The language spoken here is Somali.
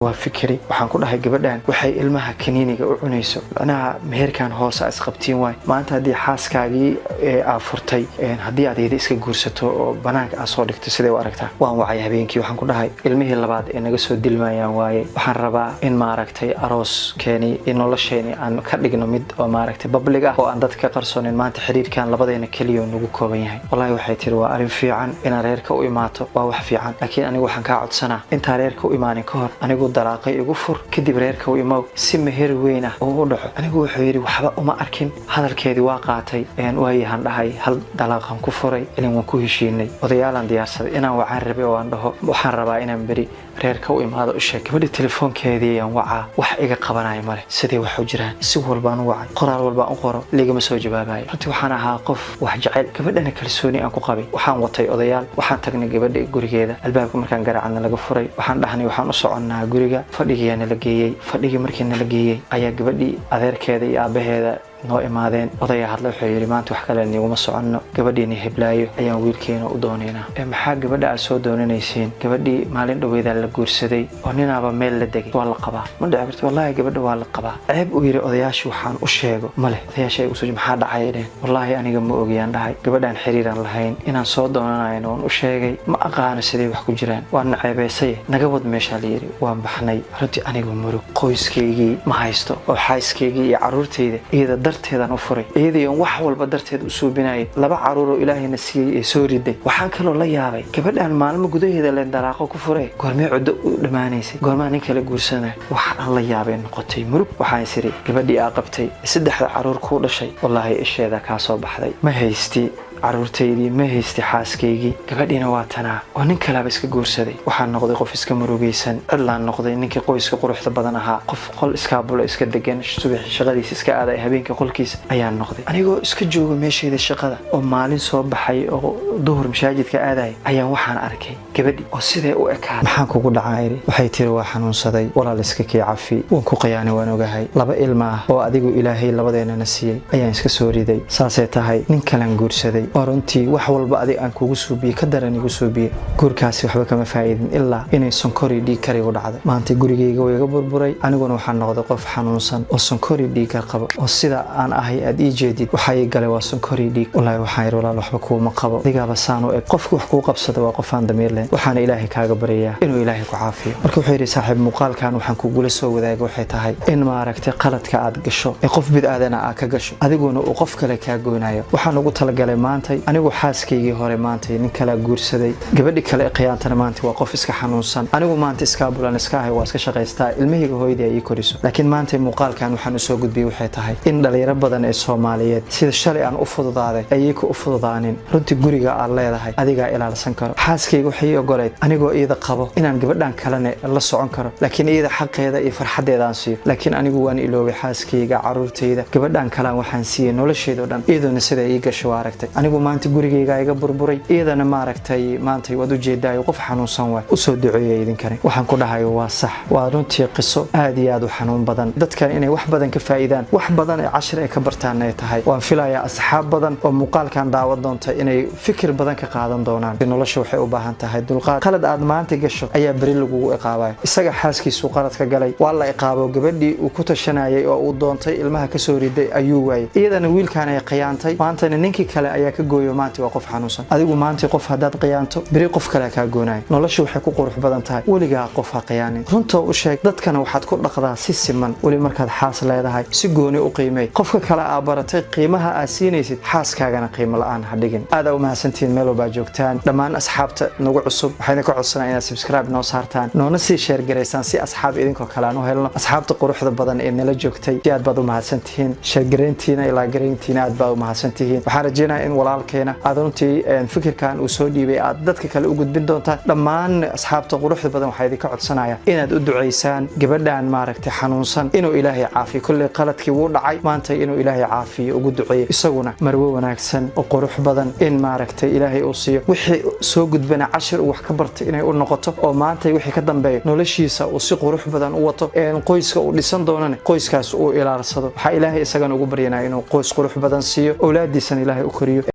Waa fikri. Waxaan ku dhahay, gabadhan waxay ilmaha kaniiniga u cunayso, macnaha meherkan hoose isqabtiin waay. Maanta haddii xaaskaagii aa furtay, haddii aad iyada iska guursato oo banaanka aad soo dhigto, sidee u aragtaa? Waan wacay habeenkii. Waxaan ku dhahay, ilmihii labaad ee naga soo dilmayaan waaye. Waxaan rabaa in maaragtay arooskeeni iyo nolosheeni aan ka dhigno mid oo maaragtay public ah oo aan dadka ka qarsoonin. Maanta xiriirkan labadeena keliya nagu kooban yahay. Wallahi, waxay tiri, waa arrin fiican inaad reerka u imaato, waa wax fiican, laakiin anigu waxaan kaa codsanaa intaa reerka u imaanin ka hor anigu dalaaqay igu fur, kadib reerka u imow si meher weyn ah oo u dhaco. Anigu wuxuu yidhi waxba uma arkin, hadalkeedii waa qaatay. Waayahan dhahay, hal dalaaqan ku furay ilin waan ku heshiinay. Odayaalaan diyaarsaday inaan wacaan rabay oo aan dhaho, waxaan rabaa inaan beri reerka u imaado. U sheeg gabadha. Telefoonkeedii ayaan wacaa, wax iga qabanaya male. Sidee wax u jiraan? Si walbaan u wacay, qoraal walbaan u qoro, ligama soo jawaabayo. Runtii waxaan ahaa qof wax jecel, gabadhana kalsooni aan ku qabay. Waxaan watay odayaal, waxaan tagnay gabadha gurigeeda. Albaabka markaan garaacana laga furay. Waxaan dhahnay, waxaan u soconnaa guriga. Fadhigiyaa nala geeyey. Fadhigii markii nala geeyey ayaa gabadhii adeerkeeda iyo aabaheeda noo imaadeen. Odayaa hadla, wuxuu yidhi, maanta wax kale niguma soconno, gabadhiini heblaayo ayaan wiilkeena u doonaynaa. Maxaa gabadha aad soo doonanaysiin? Gabadhii maalin dhaweydaa la guursaday oo ninaaba meel la degay, waa la qabaa. Ma dhici karto, wallaahi gabadha waa la qabaa. Ceeb uu yidhi odayaashii waxaan u sheego male. Odayaasha ay usoo, maxaa dhacay dheen? Wallaahi aniga ma ogiyaan dhahay, gabadhaan xiriiraan lahayn, inaan soo doonanayno waan u sheegay. Ma aqaano siday wax ku jiraan, waan ceebeysay, naga wad meeshaa la yidhi. Waan baxnay. Runtii anigu murug, qoyskaygii ma haysto oo xaaskaygii iyo caruurtayda iyada darteedaan u furay, iyadii wax walba darteed u suubinayay, laba caruur oo ilaahayna siiyey ee soo riday. Waxaan kaloo la yaabay, gabadhan maalmo gudaheeda leen dalaaqo ku furay, goormee cuddo u dhammaanaysay? Goormaa nin kala guursanay? Waxa aan la yaabay noqotay murug. Waxaan isiri, gabadhii aa qabtay, saddexda caruur kuu dhashay, wallaahi isheeda kaa soo baxday. Ma haysti caruurtaydii, ma haysti xaaskaygii, gabadhiina waa tanaa oo nin kalaaba iska guursaday. Waxaan noqday qof iska murugaysan, cidlaan noqday. Ninkii qoyska quruxda badan ahaa, qof qol iskaabulo iska degan, subax shaqadiisa iska aaday, habeenkii qolkiisa ayaan noqday. Anigoo iska jooga meeshayda shaqada oo maalin soo baxay oo duhur masaajidka aadaya ayaan waxaan arkay gabadhi oo sidee u ekaa. Maxaan kugu dhacaa iri? Waxay tiri, waa xanuunsaday walaal, iska kii cafi, waan ku qayaanay, waan ogahay. Laba ilma ah oo adigu ilaahay labadeennana siiyey ayaan iska soo riday, saasay tahay nin kalaan guursaday oo runtii wax walba adig aan kugu suubiyey ka daran igu suubiyey. Guurkaasi waxba kama faa'iidin ilaa inay sonkori dhiig karigu dhacday. Maanta gurigayga way iga burburay, aniguna waxaan noqday qof xanuunsan oo sonkori dhiigga qabo, oo sida aan ahay aad ii jeedid. Waxaa ii galay waa sonkori dhiig. Wallaahi waxaan yidhi, walaal waxba kuuma qabo, adigaaba saan u eg. Qofku wax kuu qabsada waa qofaan damiir lahayn. Waxaana ilaahay kaaga baryayaa inuu ilaahay ku caafiyo. Marka wuxuu yidhi, saaxiib, muuqaalkan waxaan kugula soo wadaagay waxay tahay in maaragtay qaladka aad gasho ee qof bid aadana aad ka gasho, adiguna uu qof kale kaa goynayo. Waxaan ugu talagalay maantay, anigu xaaskaygii hore maantay nin kalaa guursaday, gabadhi kale ee khiyaantana maanta waa qof iska xanuunsan. Anigu maanta iskaabulan iska ahay, waa iska shaqaystaa, ilmahayga hooyadii ay ii koriso. Laakiin maanta muuqaalkan waxaan usoo gudbiyey waxay tahay in dhalinyaro badan ee Soomaaliyeed sida shalay aan u fududaaday ayay ku u fududaanin. Runtii guriga aad leedahay adigaa ilaalsan karo. Xaaskayga waxay ii ogoleyd anigoo iyada qabo inaan gabadhan kalene la socon karo, laakiin iyada xaqeeda iyo farxaddeeda aan siiyo. Laakiin anigu waan iloobay xaaskayga, caruurtayda, gabadhan kalaan waxaan siiyey nolosheeda o dhan. Iyaduna sida ii gasho waa aragtay. Anigu maanta gurigayga iga burburay, iyadana maaragtay maanta waad ujeedaayo qof xanuunsan waay. Usoo duceeya idinkani. Waxaan ku dhahayo waa sax, waa runtii qiso aad iyo aad u xanuun badan, dadkan inay wax badan ka faa'iidaan, wax badan ee cashir ay ka bartaan ay tahay. Waan filayaa asxaab badan oo muuqaalkan daawan doonta inay fikir badan ka qaadan doonaan. Nolosha waxay u baahan tahay dulqaad. Qalad aad maanta gasho ayaa beri lagugu iqaabayo. Isaga xaaskiisuu qalad ka galay, waa la iqaabo. Gabadhii uu ku tashanayay oo uu doontay ilmaha kasoo riday ayuu waayey. Iyadana wiilkan ay khiyaantay, maantana ninkii kale ayaa ka gooyo. Maanta waa qof xanuunsan. Adigu maanta qof haddaad khiyaanto, beri qof kale kaa goonayo. Nolosha waxay ku qurux badan tahay weligaa qof ha khiyaanin, runta u sheeg, dadkana waxaad ku dhaqdaa si siman. Weli markaad xaas leedahay si gooni u qiimey qofka kale aa baratay, qiimaha aad siinaysid xaaskaagana qiimo la-aan ha dhigin. Aad aa u mahadsantihiin meel walbaa joogtaan. Dhammaan asxaabta nagu cusub waxaa idinka codsanaa inaad subscribe noo saartaan, noona sii share garaysaan si asxaab idinkoo kale aan u helno. Asxaabta quruxda badan ee nala joogtay si aad baad u mahadsantihiin, share garayntiina ilaa garayntiina aad baad u mahadsantihiin. Waxaan rajeynayaa in walaalkeena aad runtii fikirkan uu soo dhiibay aad dadka kale u gudbin doontaan. Dhammaan asxaabta quruxda badan waxaa idinka codsanaya inaad u ducaysaan gabadhan maaragtay xanuunsan inuu ilaahay caafiyo. Kolley qaladkii wuu dhacay, maanta inuu ilaahay caafiyo ugu duceeyo, isaguna marwo wanaagsan oo qurux badan in maaragtay ilaahay uu siiyo. Wixii soo gudbana cashir uu wax ka bartay inay u noqoto, oo maanta wixii ka dambeeyo noloshiisa uu si qurux badan u wato, qoyska uu dhisan doonana qoyskaas uu ilaalsado. Waxaa ilaahay isagana ugu baryanaya inuu qoys qurux badan siiyo, owlaadiisana ilaahay u koriyo.